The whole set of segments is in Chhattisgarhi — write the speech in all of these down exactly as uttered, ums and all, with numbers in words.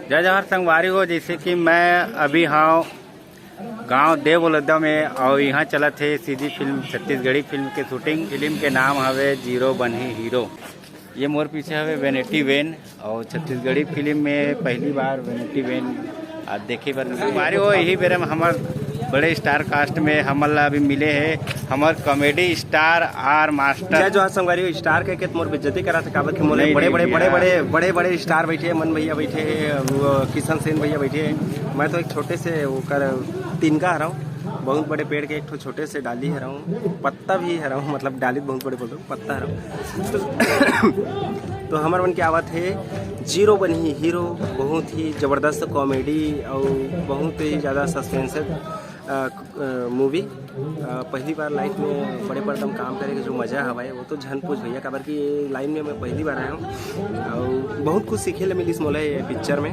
जय जोहार संगवारी हो, जैसे कि मैं अभी हव गांव देवलोदा में अउ इहां चलत हे सीधी फिल्म, छत्तीसगढ़ी फिल्म के शूटिंग। फिल्म के नाम हवे जीरो बनही हीरो। ये मोर पीछे हवे वैनिटी वैन अउ छत्तीसगढ़ी फिल्म में पहली बार वैनिटी वैन आज देखे बर संगवारी हो। यही बेरा में हमर बड़े स्टार कास्ट में हमन ला अभी मिले हे हमर कॉमेडी स्टार आर मास्टर। जय जोहार संगवारी हो, स्टार कह के त मोर बेइज्जती करा था, काबर कि मोर ले नहीं, बड़े नहीं बड़े भैया। बड़े बड़े बड़े बड़े स्टार बैठे हे, मन भैया बैठे हे, वो किशन सेन भैया बैठे हे। मैं तो एक छोटे से ओकर तिनका हरव, बहुत बड़े पेड़ के एक ठो छोटे से डाली हरव, पत्ता भी हरव, मतलब डाली बहुत बड़े बोल रहे हो, पत्ता हरव। तो, तो हमर मन के आवत हे जीरो बनही हीरो, बहुत ही जबरदस्त कॉमेडी और बहुत ही ज़्यादा सस्पेंस मूवी। पहली बार लाइफ में बड़े पर्दा में काम करे के जो मज़ा हवय, वो तो झन पूछ भैया, काबर कि ये लाइन में मैं पहली बार आया हूँ और बहुत कुछ सीखे ले मिलिस मोला ये पिक्चर में।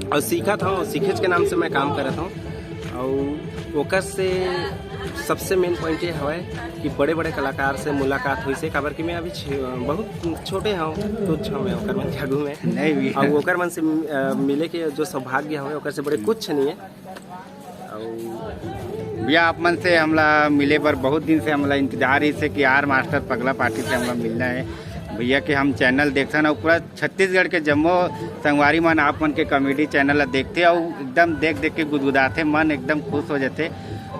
और सीखा था, सीखेच के नाम से मैं काम करत हूँ। और ओकर से सबसे मेन पॉइंट ये हवय कि बड़े बड़े कलाकार से मुलाकात हुई से, काबर कि मैं अभी छ-, बहुत छोटे हूँ, तुच्छ हूँ मैं ओकर मन के आगू में। नहीं भी। और ओकर मन से अ, मिले के जो सौभाग्य हवय, ओकर से बड़े कुछ नहीं है। भैया, आप मन से हमला मिले बर बहुत दिन से हमला इंतजार रहिस हे कि आर मास्टर पगला पार्टी से हमला मिलना है। भैया के हम चैनल देखथन अउ पूरा छत्तीसगढ़ के जम्मो संगवारी मन आप मन के कॉमेडी चैनल ला देखथे अउ एकदम देख देख के गुदगुदाथे, मन एकदम खुश हो जाथे।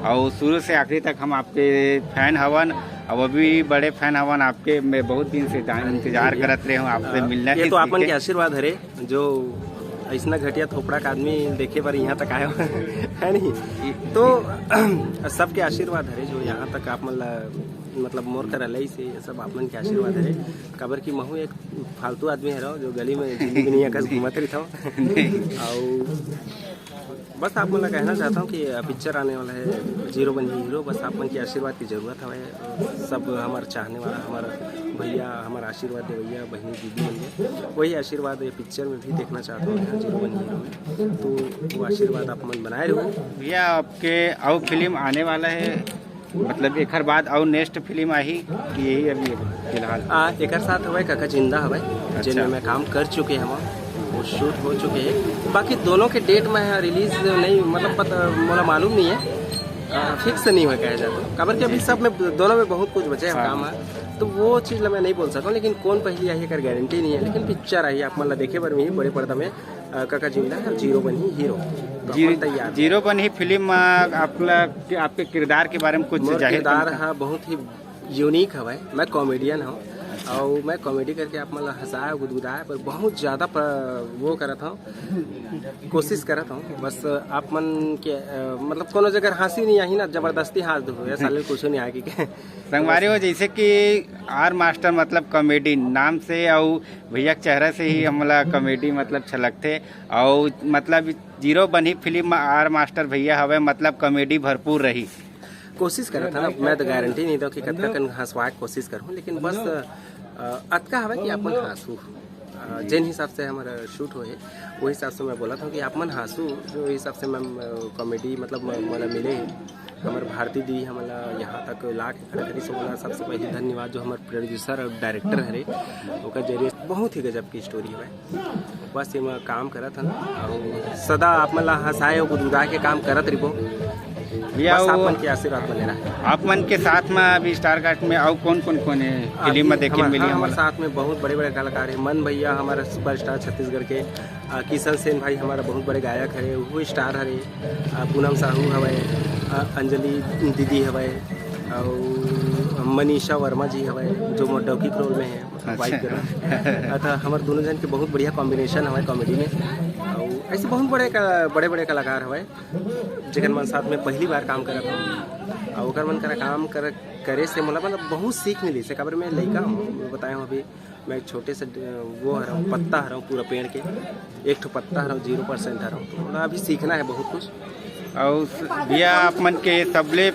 अउ शुरू से आखिरी तक हम आपके फैन हवन, अउ अभी बड़े फैन हवन आपके। मैं बहुत दिन से इंतजार करत रहे हूँ आपसे मिलना ये है, तो आप मन के आशीर्वाद हरे। जो ऐसना घटिया थोपड़ा का आदमी देखे बर यहाँ तक आए हो, है नहीं? तो सबके आशीर्वाद हरे जो यहाँ तक आप मन ला, मतलब मोर कर अलई से ये सब आप मन के आशीर्वाद हरे। काबर कि महू एक फालतू आदमी हरव जो गली में जिंदगी नहीं अकस घूमत रहिथव। और बस आप मन ला कहना चाहता हूँ कि पिक्चर आने वाला है जीरो बनही हीरो, बस आप मन के आशीर्वाद की जरूरत हवे। सब हमर चाहने वाला, हमर भैया, हमर आशीर्वाद देवैया बहिनी दीदी मन के, वही आशीर्वाद ये पिक्चर में भी देखना चाहता हूँ यहाँ जीरो बनही हीरो में। तो वो आशीर्वाद आप मन बनाए रहो। भैया, आपके अउ फिल्म आने वाला है, मतलब एकर बाद अउ नेक्स्ट फिल्म आही कि यही अभी फिलहाल? आ, एकर साथ हवय काका जिंदा हवय, अच्छा। जेन में मैं काम कर चुके हवं, वो शूट हो चुके हैं। बाकी दोनों के डेट में रिलीज नहीं, मतलब पता, मोला मालूम नहीं है, आ, फिक्स नहीं हुआ कहे जाए तो, काबर कि अभी सब में, दोनों में बहुत कुछ बचे हैं हाँ। काम है, तो वो चीज़ ला मैं नहीं बोल सकता हूँ। लेकिन कौन पहली आई एकर गारंटी नहीं है, लेकिन पिक्चर आई आप मन ला देखे बर मिलही बड़े पर्दा में। अ, काका जिंदा है, जीरो बनही हीरो। तो जी-, अपन तैयार। जीरो बनही फिल्म में आप ला, आपके किरदार के बारे में कुछ मोर जाहिर किरदार करना? हा बहुत ही यूनिक हवय। मैं कॉमेडियन हूँ और मैं कॉमेडी करके आप मन ला हंसाए, गुदगुदाए पर बहुत ज़्यादा प-, वो करत हूँ, कोशिश करत हूँ। बस आप मन के, अ, मतलब कोनो जगह हंसी नहीं आही ना, जबरदस्ती हंस दो, ऐसा ले कुछ नहीं आएगी के। संगवारी हो, जैसे कि आर मास्टर मतलब कॉमेडी नाम से अउ भैया के चेहरा से ही हमला कॉमेडी मतलब छलकथे। अउ मतलब जीरो बनही फिल्म में आर मास्टर भैया हवे, मतलब कॉमेडी भरपूर रही। कोशिश करत हन, मैं तो गारंटी नहीं दो कि कतका कन हंसवा के कोशिश करूँ, लेकिन बस, अ, अतका हवे कि अपन हंसू। अ, जेन हिसाब से हमारा शूट होए, वो हिसाब से मैं बोलत हूँ कि आप मन हंसू, जो हिसाब से मैं, अ, कॉमेडी मतलब म-, मोला मिले, हमर भारती दी हमला यहाँ तक ला के खड़ा करिस, ओला सबसे पहले धन्यवाद, जो हमर प्रोड्यूसर और डायरेक्टर हरे, ओकर जरिए बहुत ही गजब की स्टोरी हवय। बस एमा काम करत हन और सदा आप मन ला हंसाए अउ गुदगुदा के काम करत रहिबो। भैया, बस आप वो मन के आशीर्वाद बने रहे। आप मन के साथ में अभी स्टार कास्ट में अउ कौन कौन कौन है फिल्म में अभी देखे हमार, मिली हाँ, हमारे हमला? साथ में बहुत बड़े बड़े कलाकार हैं। मन भैया हमारा सुपरस्टार छत्तीसगढ़ के, अ, किशन सेन भाई हमारा बहुत बड़े गायक हरे, वो स्टार हरे, अ, पूनम साहू हवय, अ, अंजलि दीदी हवय, और मनीषा वर्मा जी हवय जो मोर डौकी के रोल में है, अच्छा। वाइफ के रोल। अतः हमर दोनों जन के बहुत बढ़िया कॉम्बिनेशन हवय कॉमेडी में, और ऐसे बहुत बड़े का, बड़े बड़े कलाकार हवय जेकर मन साथ में पहली बार काम करत हूँ, और ओकर मन करा काम कर, करे से मोला मतलब बहुत सीख मिली से, काबर मैं लइका हूँ, मैं बताया हूँ अभी, मैं एक छोटे से ड-, वो हरव, पत्ता हरव पूरा पेड़ के, एक ठो पत्ता हरव, जीरो परसेंट हरव, तो मोला अभी सीखना है बहुत कुछ। और स-, भैया, आप मन के सबले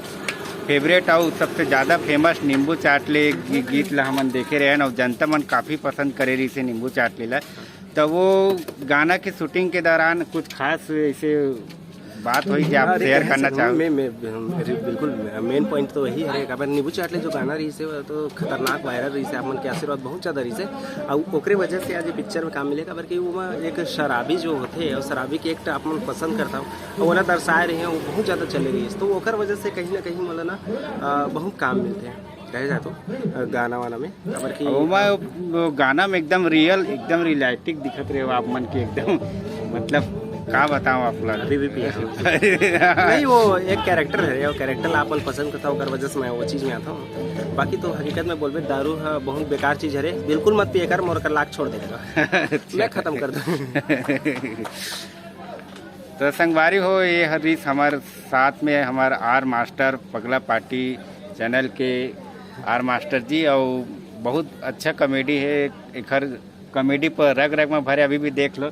फेवरेट और सबसे ज़्यादा फेमस नींबू चाट ले गी-, गीत ला हमन देखे रहे हैं और जनता मन काफ़ी पसंद करे रही से नींबू चाट ले ला। तो वो गाना के शूटिंग के दौरान कुछ खास ऐसे बात होई कि आप अरे, शेयर कहे करना से चाहो? मैं, मैं, मैं, बिल्कुल, मेन पॉइंट तो वही है। काबर नींबू चाट ले जो गाना रहिस हे, वो तो खतरनाक वायरल रहिस हे, आप मन के आशीर्वाद बहुत ज्यादा रहिस हे, और ओकरे वजह से आज ये पिक्चर में काम मिले। काबर कि वो एक शराबी जो होथे और शराबी के एक्ट आप मन पसंद करता हो, और ओला दर्शाए रहे हैं, वो बहुत ज्यादा चले रहिस हे, तो ओकर वजह से कहीं ना कहीं मोला ना अ, बहुत काम मिलथे, कहे जाए तो अ, गाना वाना में। काबर कि ओमा वो गाना में एकदम रियल, एकदम रियलिस्टिक दिखत रहे हो आप मन के एकदम, मतलब का बताओ आप लोग। अभी भी पिया हूँ। नहीं, वो एक कैरेक्टर है, वो कैरेक्टर ला अपन पसंद करता, ओकर वजह से मैं वो चीज में आता हूँ। बाकी तो हकीकत में बोलबे, दारू है बहुत बेकार चीज हरे, बिल्कुल मत पिए कर, मोर कर लाख छोड़ देगा, मैं खत्म कर दूँ। तो संगवारी हो, ये हरीश हमारे साथ में हमार आर मास्टर पगला पार्टी चैनल के आर मास्टर जी, और बहुत अच्छा कॉमेडी है, एकर कॉमेडी पर रग रग में भरे, अभी भी देख लो।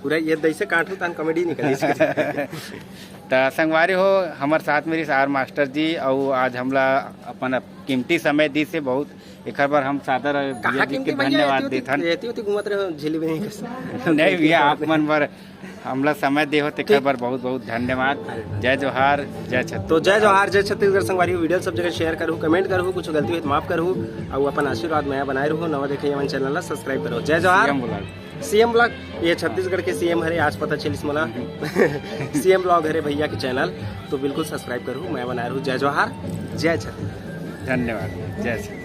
पूरा ये दैसे काटू तान कॉमेडी निकली। तो संगवारी हो, हमारे साथ में रहिस आर मास्टर जी, और आज हमला अपन कीमती समय दी से बहुत, एकर बर हम सादर भैया जी के धन्यवाद देथन। एती ओती घूमत रहे झिल्ली भी नहीं कर नहीं भैया, आप मन बर हमला समय दे हो, तेकर बर बहुत बहुत धन्यवाद। जय जोहार, जय छत्तीसगढ़। तो जय जोहार, जय छत्तीसगढ़। संगवारी, वीडियो सब जगह शेयर करू, कमेंट करू, कुछ गलती हुई तो माफ करू, और अपन आशीर्वाद मया बनाए रहू। नवा देखे मन चैनल ला सब्सक्राइब करो। जय जोहार। CM blog. सीएम ब्लॉग, ये छत्तीसगढ़ के सीएम हरे, आज पता चलिस मोला। सीएम ब्लॉग हरे भैया के चैनल, तो बिल्कुल सब्सक्राइब करू, मया बनाए रहू। जय जोहार, जय छत्तीसगढ़। धन्यवाद, जय छत्तीसगढ़।